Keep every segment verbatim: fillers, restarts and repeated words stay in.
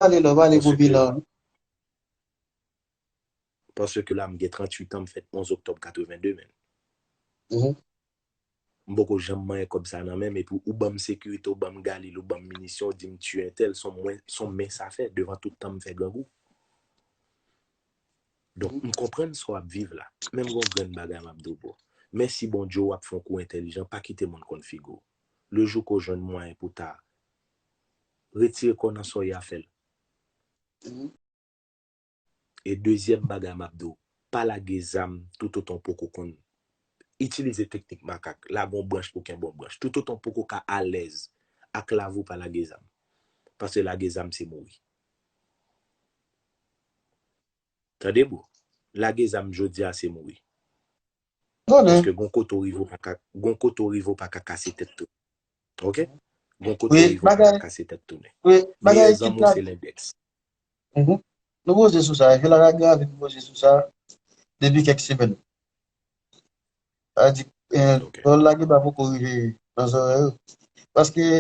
Pale la, pale pou bilan. Paske la, m gen tranntuit an, m fèt onz oktòb katrevenndez, men. M poko janm manyen kòb sa nan men m, epi ou ban m sekirite, ou ban m galil, ou ban m minisyon, ou di m tiye entèl, se on mwen, se on men sa fè, devan tout tan m fè grangou. Donk, m konprann sa w ap viv la. Men m gon grenn bagay m ap di w, bro. Mèsi Bondye, w ap fè on kou entèlijan, pa kite moun konn figi w. Le jou ke w jwenn mwayen pou ta retire kò w nan sa w ye a, fè l. E dezyèm bagay m ap di w, pa lage zam toutotan w poko konn itilize teknik makak, lage yon branch pou kenbe yon branch. Toutotan w poko ka alèz ak lavi w, pa lage zam. Paske lage zam se mouri. Tande, bro. Lage zam jodi a se mouri. Paske gon kote w rive w pa ka, gon kote w rive w pa ka kase tèt tou. Ok? Gon kote w rive w pa ka kase tèt tounen. Meyè zanmi w se lendèks. Nou poze sou sa. Vilaj ak Granvin poze sou sa depi kèk semèn. Sa di, lè w lage ba poko rive nan zòrèy yo. Paske,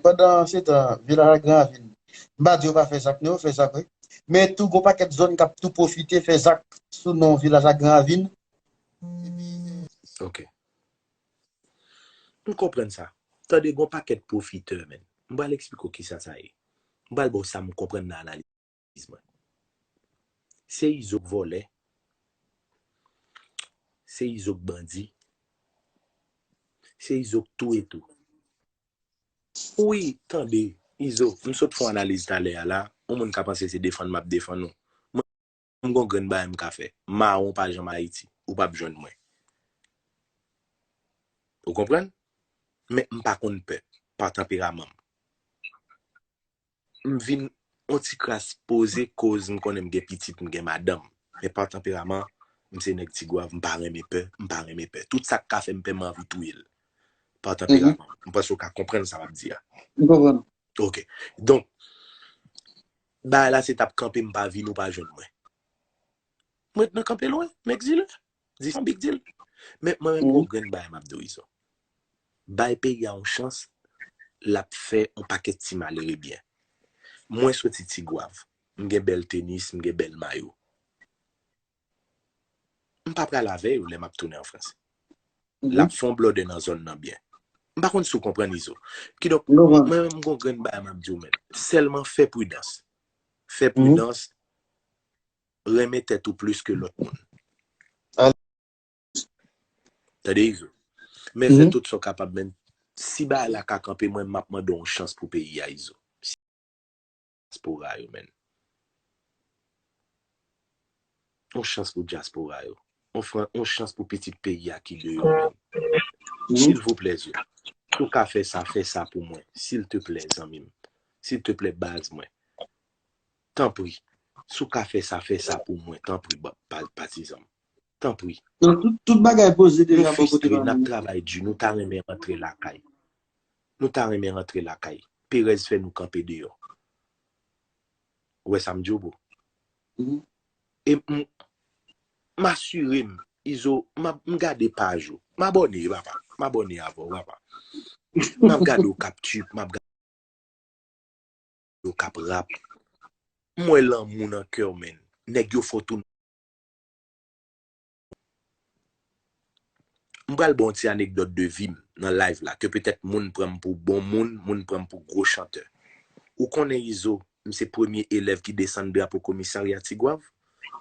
pandan se tan, Vilaj ak Granvin, m pa di yo pa fè zak, non, yo fè zak, wi. Men tou, gon pakèt zòn k ap tou pwofite fè zak sou non Vilaj ak Granvin. Ok. M konprann sa. Tande, gon pakèt pwofitè, men. M pral eksplike w kisa sa ye. M pral ba w sa m konprann nan analiz mwen. Se Izo k vòlè. Se Izo k bandi. Se Izo k touye tou. Wi, tande, Izo, m sot fè yon analiz talè a la, yon moun ka panse se defann m ap defann ou. Mwen, m gon grenn bagay m ka fè. Mawon pa janm Ayiti, ou p ap jwenn mwen. Ou konprann? Men m pa konn pè, pa tanperaman m. M vin yon ti kras poze koz m konnen m gen pitit, m gen madanm. Men pa tanperaman, m se nèg Tigwav, m pa renmen pè, m pa renmen pè. Tout sa k ka fè m pè, m anvi touye l. Pa tanperaman. M panse w ka konprann sa m ap di a. M konprann. Ok. Donk, bagay la se t ap kanpe, m pa vini, ou pa jwenn mwen. Mwen ret nan kanpe lwen, m egzile. Dis yon big deal. Men mwen menm gon grenn bagay m ap di w, Izo. Bay peyi a yon chans, l ap fè yon pakèt ti malere byen. Mwen soti Tigwav. M gen bèl tenis, m gen bèl mayo. M pa pral avè yo lè m ap tounen an Frans. L ap fè yon blòdè nan zòn nan byen. M pa konn si w konprann, Izo. Kidonk, mwen menm gon grenn bagay m ap di w menm. Sèlman fè pridans. Fè pridans. Renmen tèt ou plis ke lòt moun. Tande, Izo. Men fè tout sa w kapab, men si bagay la ka kanpe, mwen, m ap mande w yon chans pou peyi a, Izo. Dyaspora yo, men. Yon chans pou dyaspora yo. Yon chans pou pitit peyi a ki deyò, men. Silvouplè, Zo. Si w ka fè sa, fè sa pou mwen. Silteplè, zanmi m. Silteplè, baz mwen. Tanpri. Si w ka fè sa, fè sa pou mwen. Tanpri, patizan m. Tanpri. Tout bagay poze deja bò kote nou. N ap travay di, nou ta renmen rantre lakay. Nou ta renmen rantre lakay. Perèz fè nou kanpe deyò. Ou wè sa m di w, bro? E m asire m, Izo, m gade paj ou. M abòne, papa. M abòne avè w, papa. M ap gade w k ap trip, m ap gade yo k ap rap. M wè lanmou nan kè w, men. Nèg yo fè w tounen. M pral ba w yon ti anekdòt de vi m nan live la, ke petèt moun pran m pou bon moun, moun pran m pou gwo chantè. Ou konnen Izo, m se premye elèv ki desann drapo komisarya Tigwav,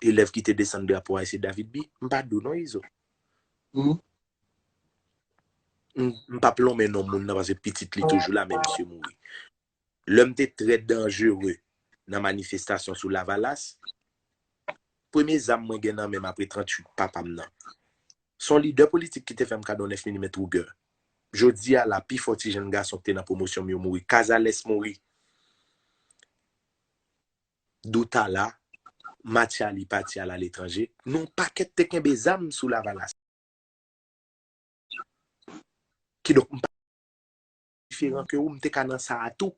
elèv ki te desann drapo a se David B. M pa di w non, Izo. M, m p ap lonmen non moun nan, paske pitit li toujou la, men misye mouri. Lè m te trè danjere nan manifestasyon sou Lavalas, premye zam mwen gen nan men m apre tranntuit papa m nan. Se yon lidè politik ki te fè m kado nèf milimèt Ruger. Jodi a la, pifò ti jenn gason ki te nan pwomosyon m yo mouri. Cazares mouri. Doutala, Mathiali pati al aletranje. Nou pakèt te kenbe zam sou Lavalas. Kidonk, m pa diferan ke ou, m te ka nan sa a tou,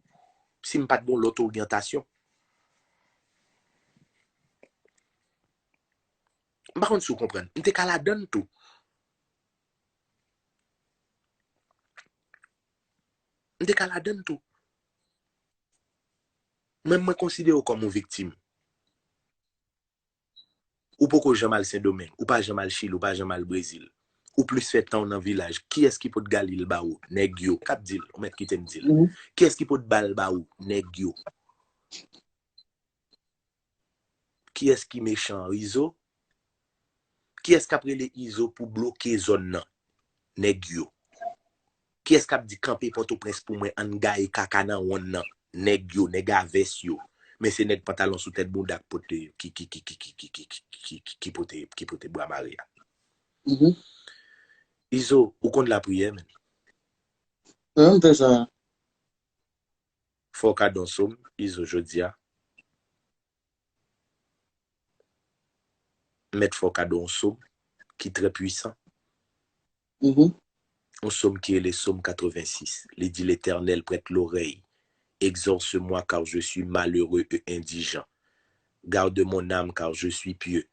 si m pa t gen yon lòt oryantasyon. M pa konn si w konprann. M te ka ladann tou. M te ka ladann tou. Mwen, mwen konsidere w kòm yon viktim. Ou poko janm al Sendomeng, ou pa janm al Chili, ou pa janm al Brezil. Ou plis fè tan w nan vilaj. Kiyès ki pot Galil ba ou? Nèg yo. K ap di l, ou mèt kite m di l. Kiyès ki pot bal ba ou? Nèg yo. Kiyès ki mechan an? Izo? Kiyès k ap rele Izo pou bloke zòn nan? Nèg yo. Kiyès k ap di kanpe Pòtoprens pou mwen, ann gaye kaka nan wonn nan? Nèg yo, nèg a vès yo. Men se nèg pantalon sou tèt bounda k pote, ki, ki, ki, ki, ki, ki, ki, ki, ki, ki pote, ki pote bwa mare a. Izo, ou konn lapriyè, men. Mwen, m fè sa. Fò w ka don sòm, Izo, jodi a. Mèt fò kado yon sòm ki trè pwisan. Yon sòm ki rele Sòm katrevensis. Li di, L'Éternel, prête l'oreille, exauce-moi, car je suis malheureux et indigent. Garde mon âme, car je suis pieux.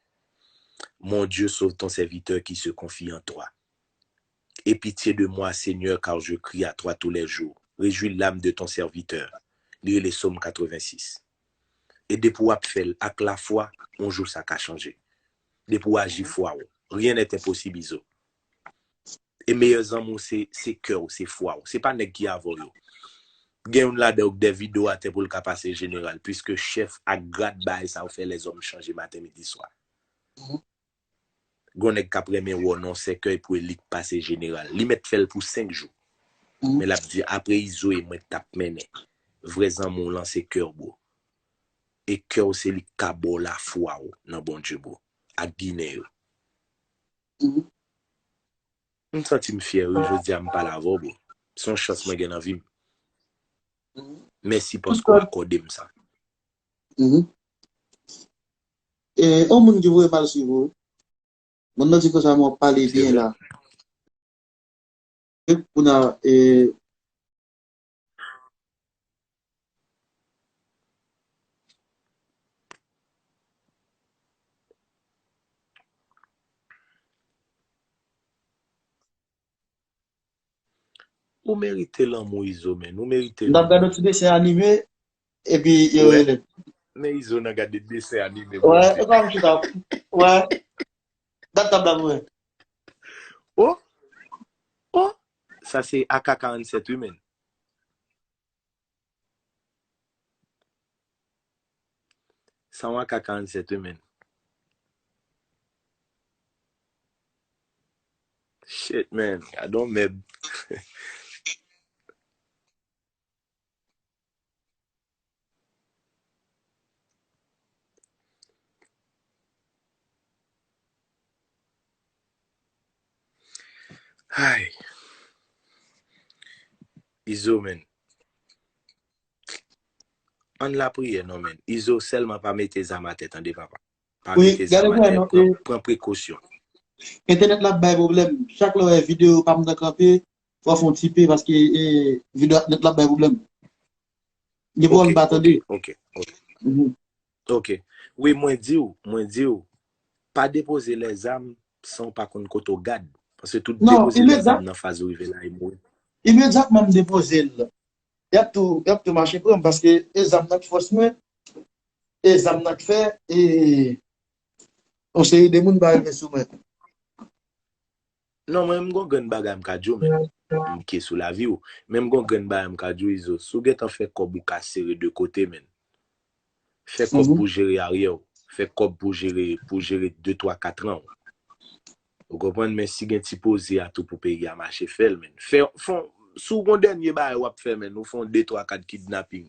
Mon Dieu, sauve ton serviteur qui se confie en toi. Aie pitié de moi, Seigneur, car je crie à toi tous les jours. Réjouis l'âme de ton serviteur. Li rele Sòm katrevensis. E depi w ap fè l ak lafwa, yon jou sa ka chanje. Depi w aji fwa w, rien n'est impossible, Izo. E meyè zanmi w se, se kè w, se fwa w. Se pa nèg ki avè w yo. Gen youn ladan yo k dèyè rido atè pou l ka pase jeneral, piske chèf ak grad bagay sa yo fè lèzòm chanje maten, midi, swa. Gon nèg k ap renmen wè w nan sèkèy pou elit pase jeneral. Li mèt fè l pou senk jou. Men l ap di, apre Izo e mwen t ap mennen. Vrè zanmi w lan se kè w, bro. E kè w se li k ka ba w lafwa w nan Bondye, bro. Ak Ginen yo. M santi m fyè, wi, jodi a m pale avè w, bro. Se yon chans mwen gen nan vi m. Mèsi paske w akòde m sa. E, yon moun ki voye m al swiv ou. Moun nan di konsa, mwen pale byen la. Pou na, e, Ou merite lanmou, Izo, men. Ou merite lanmou. M t ap gade yon ti desen anime, epi yo rele. Men Izo nan gade desen anime. Wè, e kòm chita. Wè. Dat tab la mwen. Oh! Oh! Sa se A K karannset, wi, men. Sa yon A K karannset, wi, men. Shit, man. I don't mèb. Ay. Izo, men. Ann lapriyè, non, men. Izo, sèlman pa mete zam atè, tande, papa. Pa mete zam atè, pran, pran prekosyon. Entènèt la ap bay pwoblèm. Chak lè w wè videyo pa m nan kanpe, fò w fè yon ti pe, paske, e, videyo entènèt la ap bay pwoblèm. Gen pwoblèm pa tande. Ok, ok. Ok. Wi, mwen di w, mwen di w, pa depoze lèzam san w pa konn kote w gad. Paske tout depoze lèzam nan faz ou rive la, e mouri. Imedyatman m depoze l, y ap tou, y ap tou mache pran m, paske e zam nan k fòs mwen, e zam nan k fè, e, yon seri de moun pa rive sou mwen. Non, mwen, m gon grenn bagay m ka di w, men. M ke sou lavi w. Men m gon grenn bagay m ka di w, Izo. Si w gentan fè kòb, ou ka sere de kote, men. Fè kòb pou jere aryè w. Fè kòb pou jere, pou jere de, twa, kat an w. Ou konprann? Men si gen ti poze a tou pou peyi a mache, fè l, men. Fè, fè, si w gon dènye bagay w ap fè, men, ou fè yon de, twa, kat kidnaping.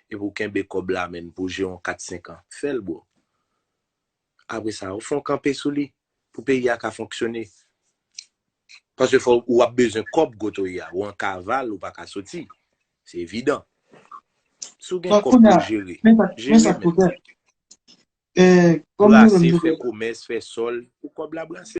Epi w kenbe kòb la, men, pou jere yon kat, senk an. Fè l, bro. Apre sa, ou fè yon kanpe sou li pou peyi a ka fonksyone. Paske fò ou ap bezwen kòb kote w ye a. Ou an kaval, ou pa ka soti. Se evidan. Si w gen kòb pou jere, jere, men. Brase, fè komès, fè sòl, pou kòb la brase.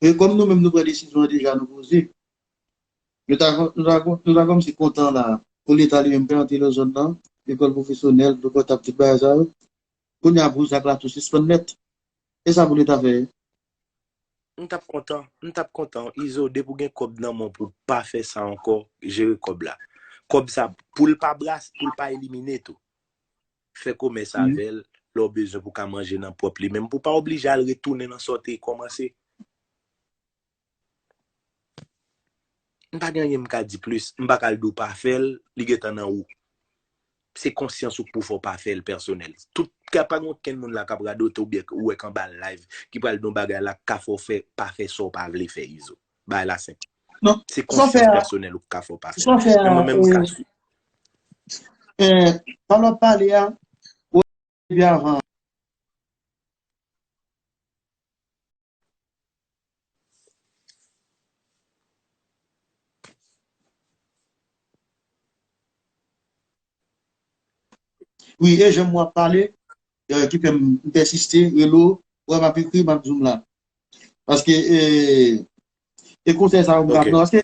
E kòm nou menm nou pran desizyon an deja, nou poze. Nou ta, nou ta, nou ta kòmsi kontan la pou Leta li menm pran antre nan zòn nan. lekòl pwofesyonèl, dokò t ap tout bagay sa yo. Kounye a pou zak la tou sispann nèt. E sa pou leta fè? M t ap kontan, m t ap kontan. Izo, depi w gen kòb nan men w pou w pa fè sa ankò, jere kòb la. Kòb sa, pou l pa bras, pou l pa elimine tou. Fè komès avè l, lè w bezwen pou w ka manje nan pwòp li menm, pou w pa oblije al retounen nan sa w te kòmanse. M pa gen anyen m ka di plis. M pa ka al di w pa fè l, li gentan nan ou. Se konsyans ou k pou fè w pa fè l pèsonèl. Tout ka pa gen okenn moun la k ap radote oubyen ou wè k anba live ki pral di yon bagay la k ka fè w fè, pa fè sa w pa vle fè, Izo. Bagay la senp. Non, se konsyans pèsonèl ou k ka fè w pa fè l. Men mwen menm m ka swiv. Sa w fè a, e, e, pa lòt pale a, ou depi avan. Wi, e jan w ap pale, e, ki fè m pèsiste, rele w, wè m ap ekri, m ap zoom la. Paske, e, e konsèy sa yo m ka ban, paske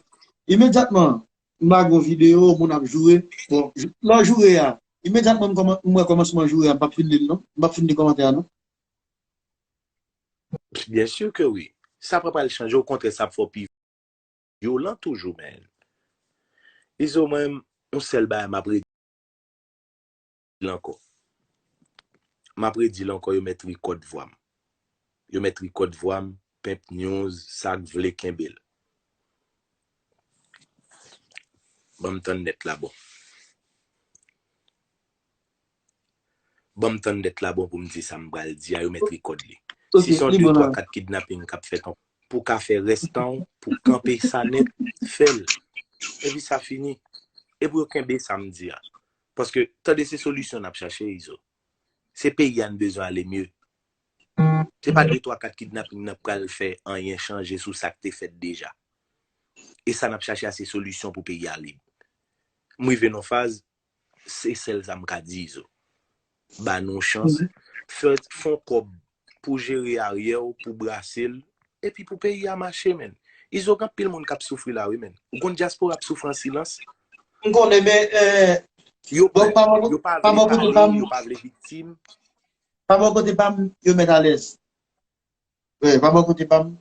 imedyatman, m lage yon videyo, moun ap joure, bon, lè w joure a, imedyatman m wè kòmansman joure a, m p ap fin li l non, m p ap fin li kòmantè a non. Byen si ke wi. Sa pa pral chanje, okontrè, sa ap fè w pi vyolan toujou, men. Izo, mwen, yon sèl bagay m ap redi l ankò. M ap redi l ankò, yo mèt rikòd vwa m. Yo mèt rikòd vwa m, Pimp News, sa k vle kenbe l. Ban m tann nèt la bon. Ban m tann nèt la bon pou m di sa m pral di a, yo mèt rikòd li. Si se yon de, twa, kat kidnaping k ap fèt ankò, pou w ka fè rès tan w, pou w kanpe sa nèt, fè l. Epi sa fini. E pou yo kenbe sa m di a. Paske, tande, se solisyon n ap chache, Izo. Se peyi a n bezwen ale mye. Se pa de, twa, kat kidnaping nan pral fè anyen chanje sou sa k te fèt deja. E sa n ap chache a, se solisyon pou peyi a lib. M rive nan faz, se sèl sa m ka di, Izo. Ba nou chans, fè, fè yon kòb pou jere aryè w, pou brase l, epi pou peyi a mache, men. Izo, gen anpil moun k ap soufri la, wi, men. Ou konn dyaspora ap soufri an silans? M konnen, men, e, Yo prè, yo pa vle pale, yo pa vle viktim. Pa bò kote pa m, yo mèt alèz. Wi, pa bò kote pa m,